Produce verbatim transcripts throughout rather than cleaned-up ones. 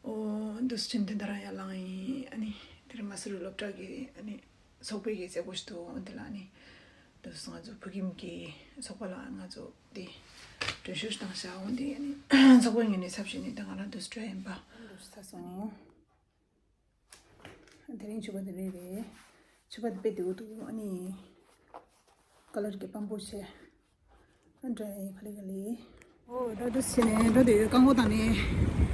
ཨོ། འདུག་སེ་དེ་འདྲ་ཡར་ལངས་ཡིན། ཨ་ནི་དེ་རིང་མ་སུ་རི་སློབ་གྲྭ་གི་ཨ་ནི་ཚོགས་པའི་གི་མཛད་སྒོ་ཞིག་འདུག་འོ་འདི་ལ་ཨ་ནི་འདུག་སེ་ང་ཚོ་བོད་ཁྱིམ་གི་ཚོགས་པ་ལ་ང་ཚོ་དེ་མགྲོན་ཤོག་ཞིག་བཏང་ཤག་འོ་འདི་ཨ་ནི་ཚོགས་པ་ངོས་ནས་ཚབ་བྱས་ནས་ད་ང་རང་འདུག་སེ་འགྲོ་ཡིན་པ། འདུག་སེ་ཚར་སོང་། དེ་རིང་ཕྱུ་པ་དེ་རེད་རེད། ཕྱུ་པ་དེ་དཔེ་བདེ་པོ་འདུག་ཨ་ནི་ཀ་ལར་གྱི་སྤམ་པོ་བྱས། ཨ་འདྲ་ཡིན། ག་ལེ་ག་ལེ། ཨོ་ད་འདུག་སེ་ནས་འགྲོ་དུས་རྐང་འཁོར་བཏང་ནས།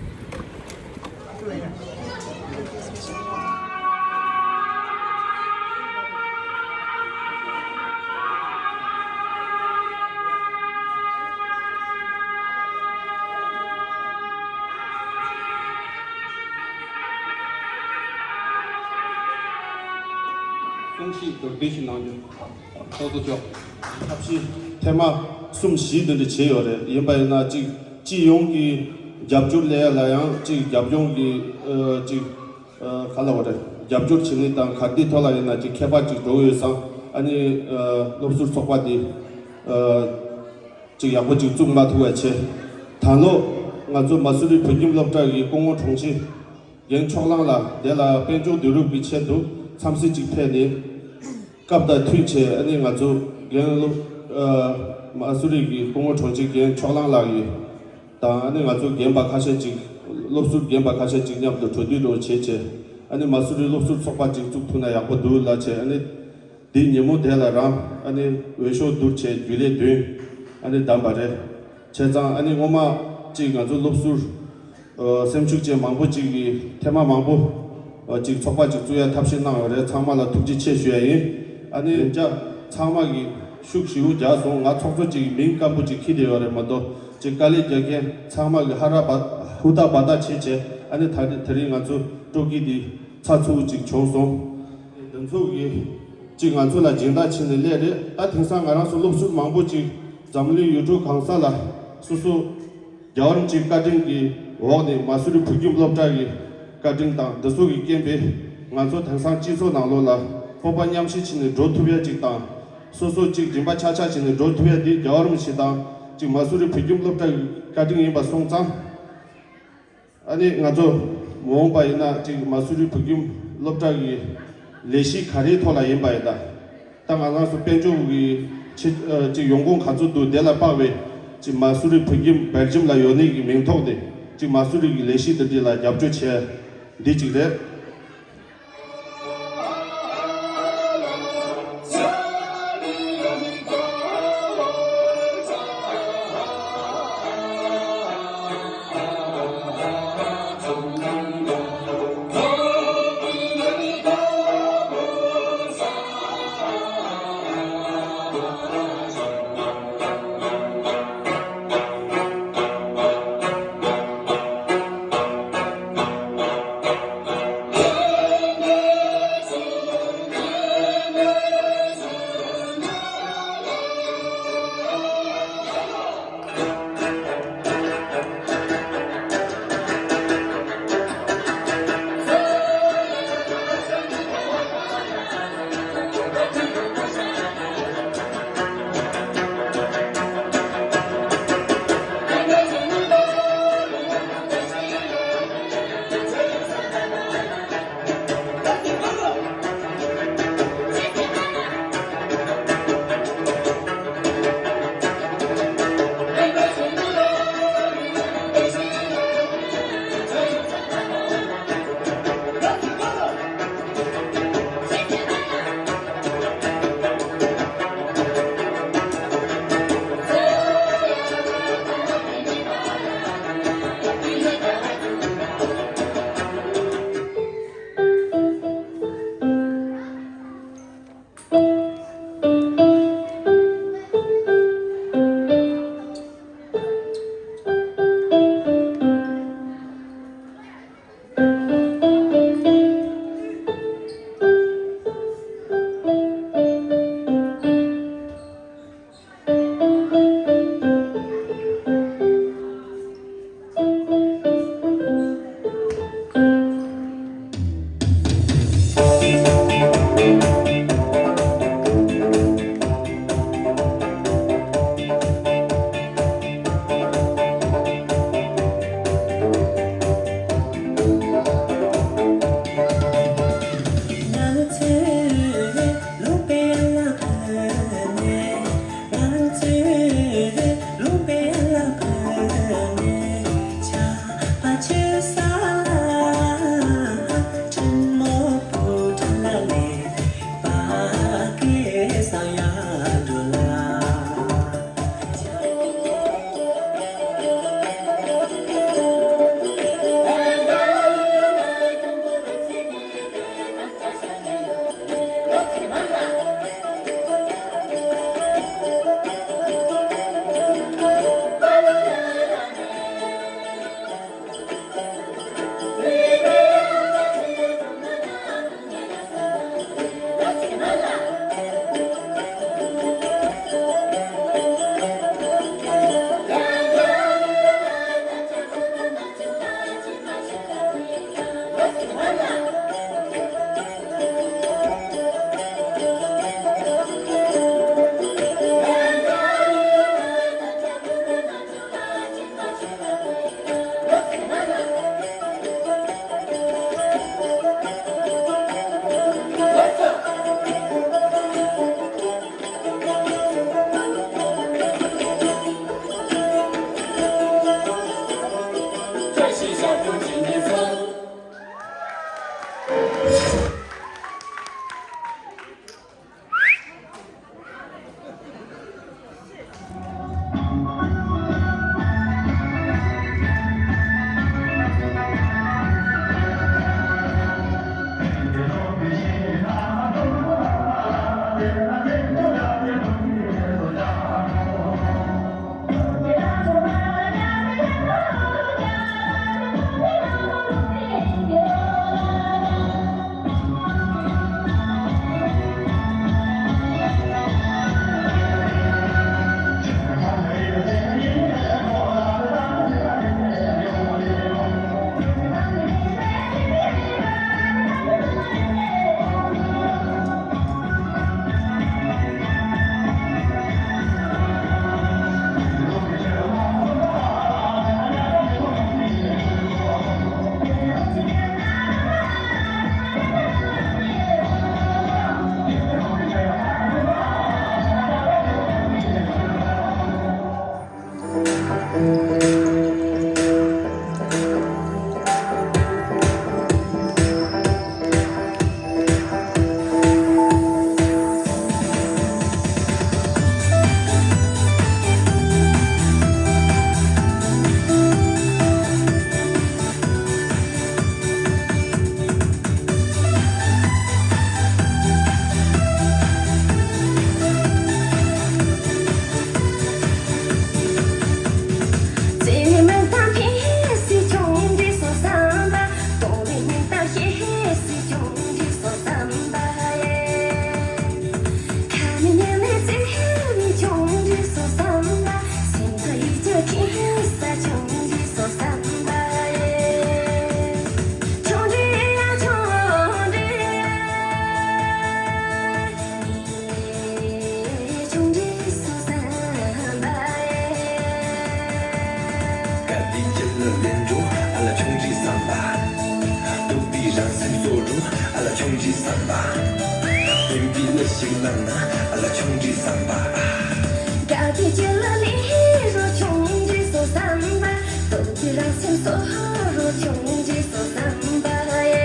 གསུང་བཤད་མདོར་བསྡུས་ཤིག་གནང་རྒྱུ། ཚོགས་གཙོ་མཆོག་ཐབས་ཤེས་ཐེངས་མ་གསུམ་བཞི་དེ་འདྲ་བྱས་ཡོད་རེད། ཡིན་པ་ཡིན་ན་གཅིག་སྤྱི་ཡོངས་ཀྱི་རྒྱབ་སྐྱོར་སླེབས་ཡ་ལ་ཡང་གཅིག་རྒྱབ་ལྗོངས་ཀྱི་ཨ་གཅིག་ཨ་ག་ལབ་དགོས་རེད། རྒྱབ་སྐྱོར་བྱེད་ནི་དང་ག་དེའི་ཐོག་ལ་ཡིན་ན་གཅིག་ཁྱད་པར་གཅིག་འགྲོ་གི་ཡོད་བསམ། ཨ་ནི་ཨ་སློབ་ཟུར་ཚོགས་པ་འདི་ཨ་གཅིག་ཡག་པོ་གཅིག་བཙུགས་མ་ཐུབ་པ་བྱས། ད་ལོ་ང་ཚོ་མ་སུ་རི་བོད་ཁྱིམ་སློབ་གྲྭ་གི་སྐུ་ངོ་དྲུང་ཆེ་རྒན་ཕྱོགས་གླང་ལགས་དེ་ལ་དཔལ་འབྱོར་བསྡུ་རུབ་ཀྱི་ཆེད་དུ་འཚམས་གཟིགས་ཅིག་ཕེབས་ནས། སྐབས་དང་མཐུན་བྱས་ཨ་ནི་ང་ཚོ་རྒན་སློབ་ཨ་མ་སུ་རི་གི་སྐུ་ངོ་དྲུང་ཆེ་རྒན་ཕྱོགས་གླང་ལགས་ཀྱིས་དང་ཨ་ནི་ང་ཚོ་རྒན་པ་ཁ་ཤས་ཅིག་སློབ་ཟུར་རྒན་པ་ཁ་ཤས་ཅིག་མཉམ་དུ་གྲོས་བསྡུར་རོགས་བྱས་བྱས་ཨ་ནི་མ་སུ་རི་སློབ་ཟུར་ཚོགས་པ་ཅིག་བཙུགས་ཐུབ་ན་ཡག་པོ་འདུག་ལབ་བྱས། ཨ་ནི་འདི་ཉིན་མོ་དེ་ལ་རང་ཨ་ནི་འོས་ཤོག་བསྡུར་བྱས་རྒྱུན་ལས་བདུན་ཨ་ནི་བདམས་པ་རེད། བྱས་ཙང་ཨ་ནི་སྔོན་མ་ཅིག་ང་ཚོ་སློབ་ཟུར་ཨ་སེམས་ཤུགས་ཅན་མང་པོ་ཅིག་གིས་ཐེངས་མ་མང་པོ་ཨ་ཅིག་ཚོགས་པ་ཅིག་བཙུགས་ཡ་ཐབས་ཤེས་གནང་ཡོད་རེད། ཚང་མ་ལ་ཐུགས་རྗེ་ཆེ་ཞུ་ཡ་ཡིན། ཨ་ནི་ཡང་བསྐྱར་ཚང་མ་གིས་ཤུགས་ཞེ་པོ་རྒྱག་སོང་། ང་ཚོགས་གཙོ་ཅིག་མིང་སྐམ་པོ་ཅིག་འཁྱེར་བསྡད་ཡོད་རེད་མ་གཏོགས་ཅིག་དཀའ་ལས་རྒྱག་མཁན་ཚང་མ་གིས་ཧ་ར་བ་ཧུར་ཐག་འབད་ཐག་བྱས་བྱས་ཨ་ནི་ད་རེས་དེ་རིང་ང་ཚོ་སྤྲོ་སྐྱིད་འདི་ཚགས་ཚུད་པོ་ཅིག་བྱུང་སོང་། འདི་ཚོ་གིས་ཅིག་ང་ཚོ་ལ་སྦྱིན་བདག་བྱས་ནས་སླེབས་རེད། ད་དེང་སང་ང་རང་ཚོ་སློབ་ཟུར་མང་པོ་ཅིག་འཛམ་གླིང་ཡུལ་གྲུ་གང་ས་ལ་སོ་སོ་རྒྱལ་བ་རིན་པོ་ཆེའི་བཀའ་དྲིན་གྱི་འོག་ནས་མ་སུ་རི་བོད་ཁྱིམ་སློབ་གྲྭ་གི་བཀའ་དྲིན་དང་འདི་ཚོ་གི་རྐྱེན་པས་ང་ཚོ་དེང་སང་སྤྱི་ཚོགས་ནང་ལོགས་ལ་སྤོབས་པ་མཉམ་བཞེས་བྱས་ནས་འགྲོ་ཐུབ་ཡ་ཅིག་དང་། སོ་སོ་ཅིག་སྦྱིན་པ་ཆག་ཆག་བྱས་ནས་འགྲོ་ཐུབ་ཡ་འདི་རྒྱལ་བ་རིན་པོ་ཆེ་དང་ཅིག་མ་སུ་རི་བོད་ཁྱིམ་སློབ་གྲྭ་གི་བཀའ་དྲིན་ཡིན་པ་སོང་ཙང་། ཨ་ནི་ང་ཚོ་མ་འོངས་པ་ཡིན་ན་ཅིག་མ་སུ་རི་བོད་ཁྱིམ་སློབ་གྲྭ་གི་ལས་གཞི་ག་རེའི་ཐོག་ལ་ཡིན་པ་ཡིན་ད། ད་ང་རང་ཚོ་དཔལ་འབྱོར་གྱི་ཆེ་ཨ་ཅིག་ཡོང་ཁུངས་ག་ཚོད་འདུག་དེ་ལ་དཔག་པའི་ཅིག་མ་སུ་རི་བོད་ཁྱིམ་སྦེལ་ཇམ་ལ་ཡོད་ནི་གི་མིང་ཐོག་ནས་ཅིག་མ་སུ་རི་གི་ལས་གཞི་འདི་འདྲ་ལ་རྒྱབ་སྐྱོར་བྱས་འདི་ཅིག་རེད། འདྲིས་བསམ་པ། བདེན་པའི་གླུ་ཞིག་བླངས་ན་ཨ་ལ་ཆུང་འདྲིས་བསམ་པ། དགའ་བདེ་སྐྱིད་ལ་ལེན་རོགས་ཆུང་འདྲིས་སོ་བསམ་པ། སྟོབས་ཀྱི་རང་སེམས་གསོ་རོགས་ཆུང་འདྲིས་སོ་བསམ་པ་ཡེ།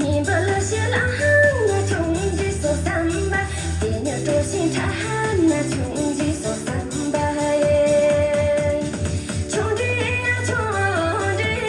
ཉིན་པ་ལ་ཞེ་ལ་ཧང་ང་ཆུང་འདྲིས་སོ་བསམ་པ། དེ་ཉིད་སྤྲོ་ཞིང་ཁྲ་ང་ཆུང་འདྲིས་སོ་བསམ་པ་ཡེ། ཆུང་འདྲིས་ཡ་ཆུང་འདྲིས།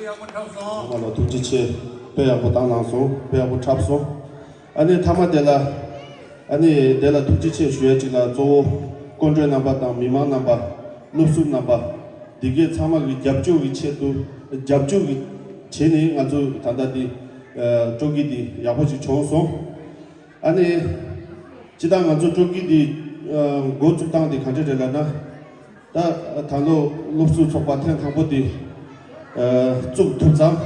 ཚང་མ་ལ་ཐུགས་རྗེ་ཆེ། དཔེ་ཡག་པོ་བཏང་གནང་སོང་། དཔེ་ཡག་པོ་འཁྲབ་སོང་། ཨ་ནི་མཐའ་མ་དེ་ལ། ཨ་ནི་དེ་ལ་ཐུགས་རྗེ་ཆེ་ཞུ་ཡ་གཅིག་ལ་གཙོ་བོ་སྐུ་མགྲོན་རྣམ་པ་དང་མི་མང་རྣམ་པ། སློབ་ཟུར་རྣམ་པ། འདི་གའི་ཚང་མ་གི་རྒྱབ་སྐྱོར་གི་ཆེད་དུ། རྒྱབ་སྐྱོར་གི་བྱས་ནས་ང་ཚོ་ད་ལྟ་འདི་སྤྲོ་སྐྱིད་འདི་ཡག་པོ་ཞིག་བྱུང་སོང་། ཨ་ནི་སྤྱིར་བཏང་ང་ཚོ་སྤྲོ་སྐྱིད་འདི་འགོ་བཙུགས་སྟངས་འདི་ག་འདྲ་རེད་ལབ་ན། ད་ད་ལོ་སློབ་ཟུར་ཚོགས་པ་ཐེངས་དང་པོ་དེ་བཙུགས་ཐུབ་ཙང་།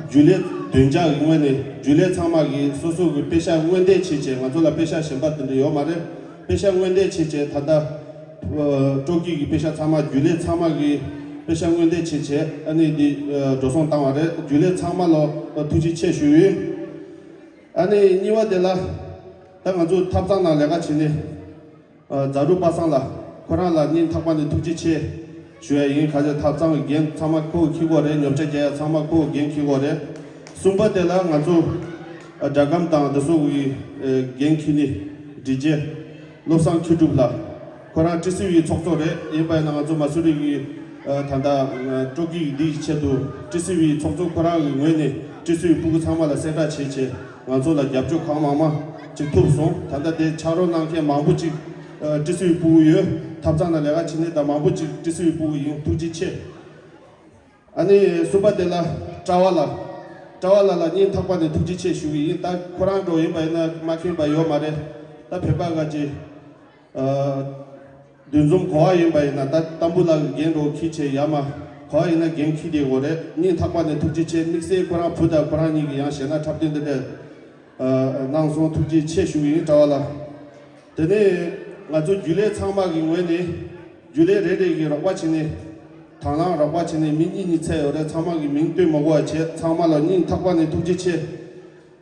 རྒྱུན་ལས་བདུན་བརྒྱ་གི་ངོས་ནས་རྒྱུན་ལས་ཚང་མ་གིས་སོ་སོ་གི་པེ་ཤག་སྔོན་འདེད་བྱས་བྱས། ང་ཚོ་ལ་པེ་ཤག་གཞན་པ་དེ་འདྲ་ཡོད་མ་རེད། པེ་ཤག་སྔོན་འདེད་བྱས་བྱས་ད་ལྟ་སྤྲོ་སྐྱིད་ཀྱི་པེ་ཤག་ཚང་མ། རྒྱུན་ལས་ཚང་མ་གིས་པེ་ཤག་སྔོན་འདེད་བྱས་བྱས་ཨ་ནི་འདི་འགྲོ་སོང་བཏང་བ་རེད། རྒྱུན་ལས་ཚང་མ་ལ་ཐུགས་རྗེ་ཆེ་ཞུ་ཡིན། ཨ་ནི་གཉིས་པ་དེ་ལ་ད་ང་ཚོ་ཐབ་ཚང་ནང་ལས་ཀ་བྱེད་ནི། ཨ། ཛ་རུ་པ་སངས་ལགས། ཁོ་རང་ལ་སྙིང་ཐག་པ་ནས་ཐུགས་རྗེ་ཆེ་ཞུ་ཡ་ཡིན། ག་ཚོད་ཐབ་ཚང་གི་འགན་ཚང་མ་ཁོ་འཁྱེར་གྱི་ཡོད་རེད། ཉོ་ཆ་རྒྱག་ཡ་ཚང་མ་ཁོ་འགན་འཁྱེར་གྱི་ཡོད་རེད། གསུམ་པ་དེ་ལ་ང་ཚོ། ཨ། སྒྲ་སྒམ་དང་དེ་ཚོ་གི། ཨ། འགན་འཁྱེར་ནི་ཌི་ཇེ་བློ་བཟང་མཁས་གྲུབ་ལགས། ཁོ་རང་ཊི་སི་ཝི་ཚོགས་གཙོ་རེད། ཡིན་པ་ཡིན་ན་ང་ཚོ་མ་སུ་རི་གི། ཨ། ད་ལྟ་སྤྲོ་སྐྱིད་འདིའི་ཆེད་དུ་ཊི་སི་ཝི་ཚོགས་གཙོ་ཁོ་རང་གི་ངོས་ནས་ཊི་སི་ཝི་ཕྲུ་གུ་ཚང་མ་ལ་གསལ་བསྒྲགས་བྱས་བྱས། ང་ཚོ་ལ་རྒྱབ་སྐྱོར་གང་མང་མང་ཅིག་ཐུབ་སོང་། ད་ལྟ་དེ་ཕྱག་རོགས་གནང་མཁན་མང་པོ་ཅིག། ཨ། ཊི་སི་ཝི་ཕྲུ་གུ་ཡོད། ཐབ་ཚང་ནང་ལས་ཀ་བྱེད་མཁན་དང་མང་པོ་ཅིག་ཊི་སི་ཝི་ཕྲུ་གུ་ཡིན། ཐུགས་རྗེ་ཆེ། ཨ་ནི་གསུམ་པ་དེ་ལ་ཀྲ་བ་ལགས། ཀྲ་བ་ལགས་ལ་སྙིང་ཐག་པ་ནས་ཐུགས་རྗེ་ཆེ་ཞུ་གི་ཡིན། ད་ཁོ་རང་འགྲོ་ཡིན་པ་ཡིན་ན་མ་མཁྱེན་པ་ཡོད་མ་རེད། ད་བོད་པ་ག་ཅིག། ཨ། འདུ་འཛོམས་ག་པར་ཡིན་པ་ཡིན་ན། ད་དང་པོ་ལ་འགན་འགྲོ་འཁྱེར་བྱས་ཡར་མར་ག་པར་ཡིན་ན་འགན་འཁྱེར་བསྡད་ཡོད་རེད། སྙིང་ཐག་པ་ནས་ཐུགས་རྗེ་ཆེ། དམིགས་བསལ་ཁོ་རང་བུ་དང་ཁོ་རང་གཉིས་ཀྱིས་ཡང་གཞས་སྣ་འཁྲབ་སྟོན་འདི་འདྲ། ཨ། གནང་སོང་། ཐུགས་རྗེ་ཆེ་ཞུ་གི་ཡིན་ཀྲ་བ་ལགས། དེ་ནས་ང་ཚོ་རྒྱུན་ལས་ཚང་མ་གི་ངོས་ནས། རྒྱུན་ལས་རེ་རེ་གིས་རོགས་པ་བྱས་ནས། དང་བླངས་རོགས་པ་བྱས་ནས་མི་གཉིས་གཉིས་ཚད་ཡོད་རེད། ཚང་མ་གི་མིང་བཏོན་མ་དགོས་པ་བྱས། ཚང་མ་ལ་སྙིང་ཐག་པ་ནས་ཐུགས་རྗེ་ཆེ།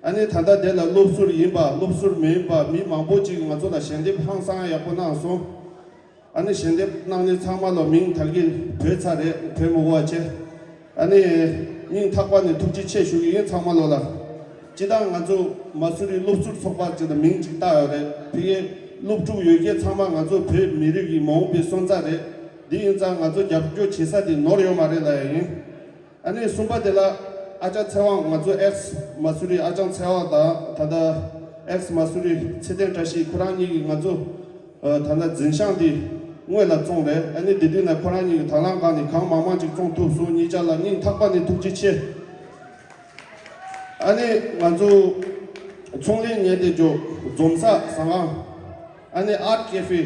ཨ་ནི་ད་ལྟ་དེ་ལ་སློབ་ཟུར་ཡིན་པ་སློབ་ཟུར་མིན་པ་མི་མང་པོ་ཅིག་ང་ཚོ་ལ་ཞལ་འདེབས་ཧང་སང་ཡག་པོ་གནང་སོང་། ཨ་ནི་ཞལ་འདེབས་གནང་མཁན་ཚང་མ་ལ་མིང་ད་གིན་བོས་ཚར་རེད། བོས་མ་དགོས་པ་བྱས། ཨ་ནི་སྙིང་ཐག་པ་ནས་ཐུགས་རྗེ་ཆེ་ཞུ་གི་ཡིན་ཚང་མ་ལོ་ལ། སྤྱིར་བཏང་ང་ཚོ་མ་སུ་རི་སློབ་ཟུར་ཚོགས་པ་ཅིག་ལ་མིང་ཅིག་བཏགས་ཡོད་རེད། ཕ་གིའི་སློབ་ཕྲུག་ཡོད་མཁན་ཚང་མ་ང་ཚོ་བོད་མི་རིགས་ཀྱི་མ་འོངས་པའི་སོན་རྩ་རེད། འདི་ཡིན་ཙང་ང་ཚོ་རྒྱབ་སྐྱོར་བྱེད་ས་དེ་ནོར་ཡོད་མ་རེད་ལབ་ཡ་ཡིན། ཨ་ནི་གསུམ་པ་དེ་ལ་ཨ་ཅག་ཚེ་དབང་། ང་ཚོ་ཨེག་སི་མ་སུ་རི་ཨ་ཅག་ཚེ་དབང་དང་ད་ལྟ་ཨེག་སི་མ་སུ་རི་ཚེ་བརྟན་བཀྲ་ཤིས། ཁོ་རང་གཉིས་ཀྱིས་ང་ཚོ། ཨ། ད་ལྟ་འཛིན་བྱང་འདི་སྔོན་ལ་བཙོངས་རེད། ཨ་ནི་དེ་དུས་ན་ཁོ་རང་གཉིས་ཀྱིས་དང་བླངས་སྒང་ནས་གང་མང་མང་ཅིག་བཙོང་ཐུབ་སོང་། གཉིས་ཆ་ལ་སྙིང་ཐག་པ་ནས་ཐུགས་རྗེ་ཆེ། ཨ་ནི་ང་ཚོ་ཚོང་ལས་ཉལ་ཏེ་འཇོག་འཛོམས་ས་ཟ་ཁང་། ཨ་ནི་ཨར་ཊི་ཀེ་ཧྥེ།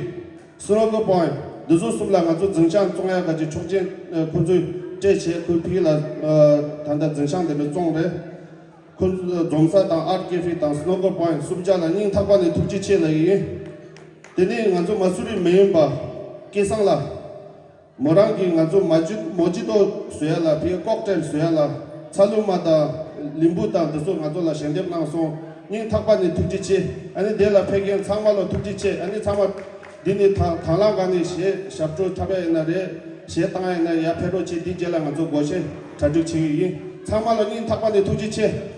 སི་ནོ་ཀར་པོ་ཡིན་ཊི། འདི་ཚོ་གསུམ་ལ་ང་ཚོ་འཛིན་བྱང་བཙོང་ཡ་ག་ཅིག་ཆོག་མཆན་ཁོ་ཚོས་སྤྲད་བྱས། ཁོའི་ཕ་གི་ལ། ཨ། ད་ལྟ་འཛིན་བྱང་དེ་འདྲ་བཙོངས་རེད། ཁོ་ཚོ་འཛོམས་ས་དང་ཨར་ཊི་ཀེ་ཧྥེ་དང་སི་ནོ་ཀར་པོ་ཡིན་ཊི་གསུམ་ཆ་ལ་སྙིང་ཐག་པ་ནས་ཐུགས་རྗེ་ཆེ་ལབ་ཀྱི་ཡིན། དེ་ནས་ང་ཚོ་མ་སུ་རི་མི་ཡོང་པ་སྐལ་བཟང་ལགས། མོ་རང་གིས་ང་ཚོ་མ་ཇི་མོ་ཇི་ཏོ་བཟོ་ཡ་ལ། ཕ་གིའི་ཀོག་ཊེལ་བཟོ་ཡ་ལ། ཚ་ལུ་མ་དང་ལིམ་བུ་དང་འདི་ཚོ་ང་ཚོ་ལ་ཞལ་འདེབས་གནང་སོང་། སྙིང་ཐག་པ་ནས་ཐུགས་རྗེ་ཆེ། ཨ་ནི་དེ་ལ་ཕེབས་མཁན་ཚང་མ་ལ་ཐུགས་རྗེ་ཆེ། ཨ་ནི་ཚང་མ་འདི་ནས་དང་དང་བླངས་སྒང་ནས་གཞས་ཞབས་བྲོ་འཁྲབ་ཡ་ཡིན་ན་རེད། གཞས་བཏང་ཡ་ཡིན་ན་ཡར་ཕེབས་རོགས་བྱེད། འདིའི་རྗེས་ལ་ང་ཚོ་སྒོར་གཞས་གྲ་སྒྲིག་བྱེད་ཀྱི་ཡིན། ཚང་མ་ལ་སྙིང་ཐག་པ་ནས་ཐུགས་རྗེ་ཆེ།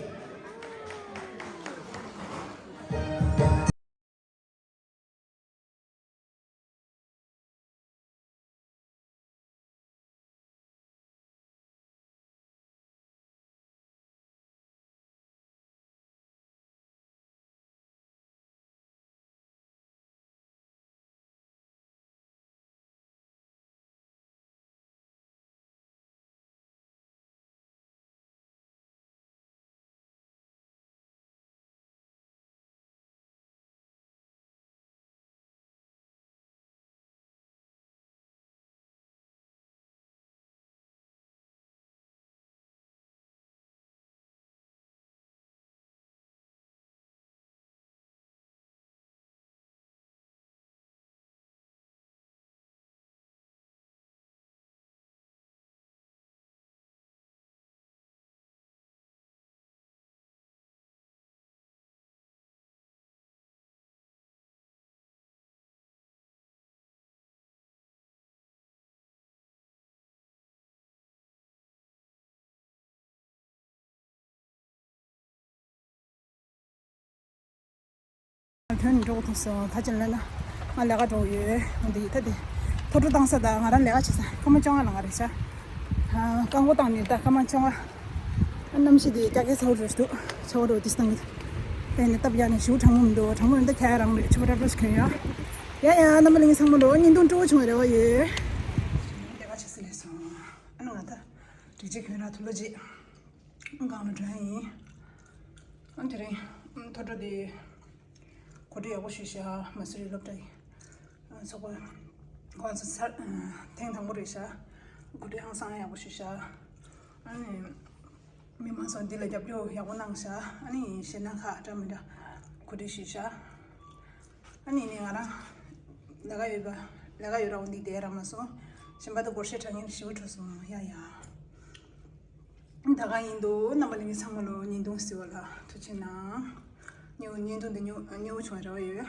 དོན་འགྲོ་གི་ཐུག་སོང་། ད་ཅི་ལབ་ན་ང་ལས་ཀ་འགྲོ་གི་ཡོད། འོ་འདི་ད་དེ་ཐོ་ཊི་བཏང་ས་དང་ང་རང་ལས་ཀ་བྱེད་ས་སྐར་མ་བཅོ་ལྔ་ལ་ང་རེད་ཤག་ཨ། རྐང་འཁོར་བཏང་ནས་ད་སྐར་མ་བཅོ་ལྔ། གནམ་གཤིས་དེ་ཀྱག་ཀྱག་ཚ་བོ་རེད་འདུག་ཚ་བོ་རེད་འདུག་སྟངས་ཀྱི། དེ་ནས་སྟབས་ཡག་ནས་ཞུ་གྲང་མོ་མི་འདུག་གྲང་མོ་མི་འདུག་ཁ་ཡ་རང་རེད། ཕྱུ་པ་ཏྲ་ཏྲ་ཞིག་གྱོན་ཡ། ཡ་ཡ། རྣམ་པ་ལྷན་རྒྱས་ཚང་མ་ལོ་བརྙན་ཐུང་སྤྲོ་བོ་བྱུང་བའི་རེ་བ་ཡོད། ལས་ཀ་བྱེད་ས་ལས་སོང་། ཨ་ནི་ང་ད་སྒྲིག་ཆས་གྱོན་ར་ཐུ་ལོ་རྗེས་སྒང་ལ་འགྲོ་ཡ་ཡིན། ཨ་དེ་རིང་ཐོ་ཏྲོ་དེ། གོ་སྒྲིག་ཡག་པོ་ཞུས་ཤག་མ་སུ་རི་སློབ་གྲྭ་ཡི་ཚོགས་པ་ཁོང་ཚོ་ཚར་ཐེངས་དང་པོ་རེད་ཤག་གོ་སྒྲིག་ཧང་སང་ཡག་པོ་ཞུས་ཤག་ཨ་ནི་མི་མང་ཚོ་འདི་ལ་རྒྱབ་སྐྱོར་ཡག་པོ་གནང་ཤག་ཨ་ནི་གཞས་སྣ་ཁག་འདྲ་མི་འདྲ་གོ་སྒྲིག་ཞུས་ཤག་ཨ་ནི་ནི་ང་རང་ལས་ཀ་ཡོད་པ་ལས་ཀ་ཡོད་ར་འོ་འདི་བསྡད་ར་མ་སོང་། གཞན་པ་ད་སྒོར་གཞས་དྲ་ངན་ཞེ་པོ་འཕྲོ་སོང་ཡ་ཡ། ད་ག་ཡིན་འདུག་རྣམ་པ་ལྷན་རྒྱས་ཚང་མ་ལོ་བརྙན་ཐུང་གཟིགས་པ་ལ་ཐུགས་རྗེ་གནང་། ཉེ་བོ་བརྙན་ཐུང་འདི་ཉེ་ཉེ་བོ་བྱུང་བའི་རེ་བ་ཡོད།